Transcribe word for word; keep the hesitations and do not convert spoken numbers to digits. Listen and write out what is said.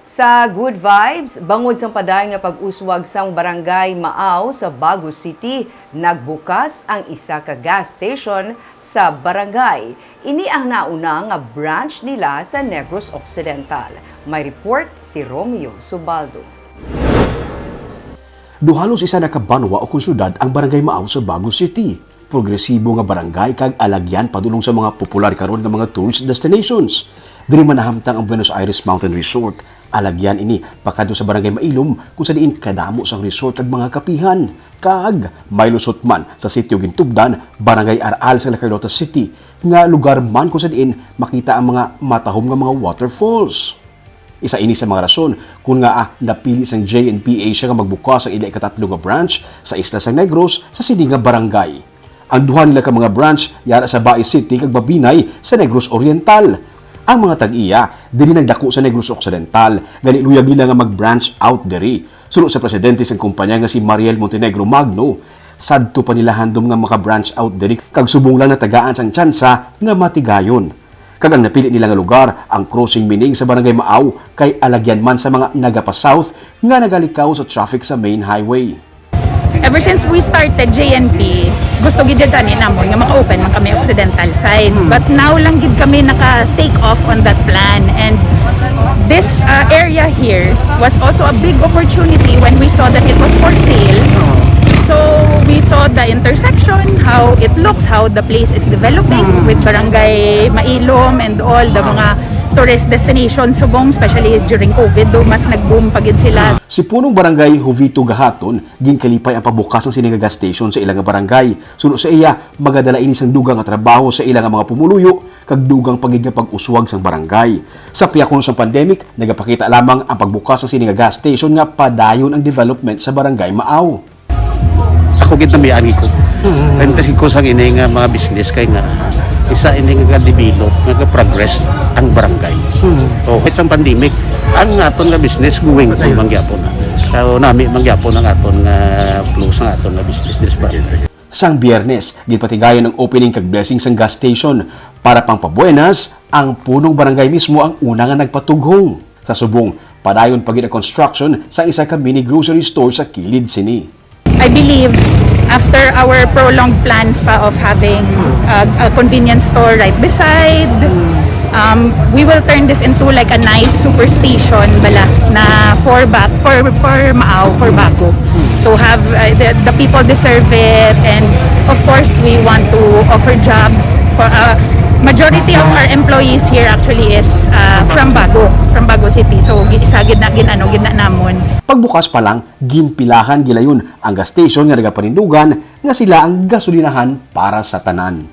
Sa Good Vibes, bangod sang padayon nga pag-uswag sang Barangay Maaw sa Bago City, nagbukas ang isa ka gas station sa barangay. Ini ang nauna nga branch nila sa Negros Occidental. May report si Romeo Subaldo. Do halos isa na ka banwa o kon syudad ang Barangay Maaw sa Bago City. Progresibo nga barangay kag alagyan padulong sa mga popular karon nga mga tourist destinations. Diri man nahamtang ang Buenos Aires Mountain Resort. Alagyan ini pakadto sa Barangay Mailom, kung sa diin kadamo sang resort kag mga kapihan. Kag may lusot man sa sitio gintubdan, Barangay Aral sa La Carlota City, nga lugar man kung sa diin makita ang mga matahom nga mga waterfalls. Isa ini sa mga rason kon ngaa napili sang J N P Asia nga magbukas ang ila ikatatlo nga branch sa isla sang Negros sa sini nga barangay. Ang duha nila ka mga branch yara sa Bai City kag Mabinay sa Negros Oriental. Ang mga tag-iya diri nagdako sa Negros Occidental, gani luyag nila nga mag-branch out diri. Suno sa presidente sang kumpanya nga si Mariel Montenegro Magno, sadto pa nila handom nga maka-branch out diri kag subong lang natagaan sang tsansa nga matigayon. Kag ang napili nila nga lugar, ang Crossing Mining sa Barangay Maaw, kay alagyan man sa mga nagapa-south nga nagalikaw sa traffic sa main highway. Ever since we started J N P, gusto gid gani namon nga maka-open man kami Occidental side. But now lang gid kami naka-take off on that plan. And this uh, area here was also a big opportunity when we saw that it was for sale. So we saw the intersection, how it looks, how the place is developing with Barangay Mailom and all the mga tourist destinations subong, especially during COVID, do mas nag-boom pa gid sila. Si Punong Barangay Jovito Gahaton, ginkalipay ang pagbukas sang sini nga gas station sa ila nga barangay. Suno sa iya, magadala ini sang dugang nga trabaho sa ila nga mga pumuluyo kag dugang pa gid nga pag-uswag sang barangay. Sa piyakuno sang pandemic, nagapakita lamang ang pagbukas sang sini nga gas station nga padayon ang development sa Barangay Maaw. Ako gid namian gid ko. Kay ko sang ini nga mga business kay nga isa ini nga develop, nga progress ang barangay. So, kahit sang pandemic, ang aton nga business going on man gyapon na. So, nami man gyapon ang aton nga flow sang aton nga business this barangay. Sang Biyernes, ginpatigayon ang opening kag blessing sang gas station. Para pang pabuenas, ang punong barangay mismo ang una nga nagpatughong. Sa subong, padayon pa gid ang construction sang isa ka mini grocery store sa kilid sini. I believe after our prolonged plans pa of having uh, a convenience store right beside, um, we will turn this into like a nice superstation bala na for back for for Maaw, for Bago, to have uh, the, the people deserve it. And of course, we want to offer jobs for uh, majority of our employees here actually is uh, from Bago, from Bago City. So gi- isa gid na gin ano gid na namon. Pagbukas pa lang, ginpilahan gilayon ang gas station nga nagapanindugan nga sila ang gasolinahan para sa tanan.